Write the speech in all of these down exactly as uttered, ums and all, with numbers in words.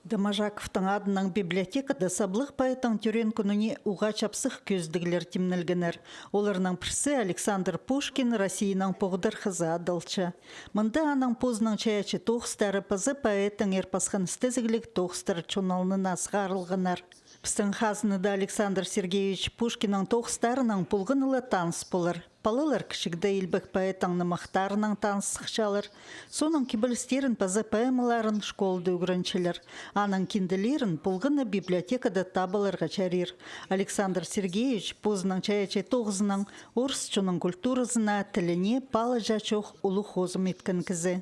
Доможаковтың адынаң библиотекада саблығ поэттің тӧреен кӱніне уғаа чапсых кӧзідіглер тимнелгеннер. Оларның пірсі Александр Пушкин, Россияның поғдархы адалча. Мында аның позының чайаачы тоғыстары паза поэттің ир пасхан істезігліг тоғыстары чон алнына сығарылғаннар. Пістің хазынада Александр Сергеевич Пушкиннің тоғыстарынаң полған ла таныс полар. Палалар кічігде илбек поэттің нымахтарынаң таныс сыхчалар. Соонаң кибелістерін паза поэмаларын школада ӱгренчелер. Аның кинделерін полған на библиотекада таап аларға чарир. Александр Сергеевич позының чайаачы тоғызынаң орыс чонның культуразына, тіліне палаҷаң чох улуғ хозым иткен кізі.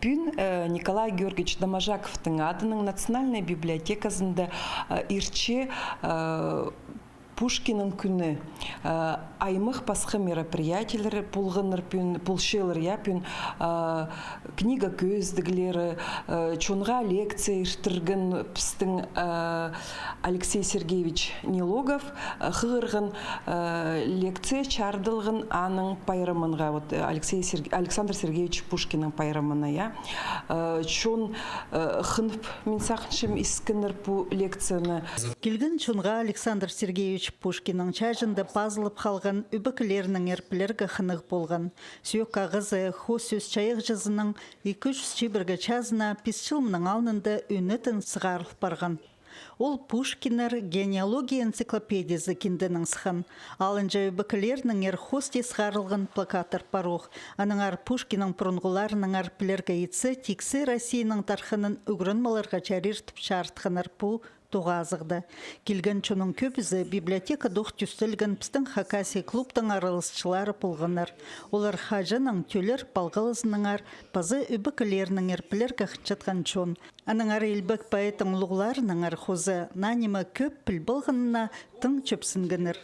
Пӱӱн, э, Николай Георгиевич Доможаковтың адынаң Национальнай библиотеказында, э, иртче, э, Пушкиннің кӱні. Э, аймах пасха мероприятиелер полғаннар пӱӱн, полчалар, я, пӱӱн, э, книга кӧзідіглері, э, чонға лекция иртірген пістің, э, Алексей Сергеевич Нелогов, э, хығырған, э, лекция чарыдылған аның пайрамынға, вот, э, Алексей Серг-, Александр Сергеевич Пушкиннің пайрамына, я. Э, чон, э, хынып, мин сағынчам, искеннер пу лекцияны. Килген чонға Александр Сергеевич Пушкиннің чааҷында пазылып халған ӱбекілернең ир пілерге хынығ полған. Сӧӧк ағазы хоос сӧс чайағҷызының ікі чӱс чибіргі чазына пис чыл мының алнында ӧнетін сығарыл парған. Ол Пушкиннер генеалогия энциклопедиязы кинденең сыххан. Алынҷа ӱбекілернең ир хоости сығарылған плакаттар парох. Аннаңар Пушкиннің пурунғыларынаңар пілерге итсе, тиксі Россияның тархынын ӱгреніп аларға чарир тіп чарытханнар пу тоғазығда. Килген чонның кӧбізі библиотекадох тӧстелген пістің Хакасия клубтың араласчылары полғаннар. Олар хаҷаннаң тӧллер палғалызынаңар паза ӱбекілернең ир пілерге хынчатхан чон. Аннаңар илбек поэттің улуғларынаңар хоза наа ниме кӧп піл полғанына тың чӧпсінгеннер.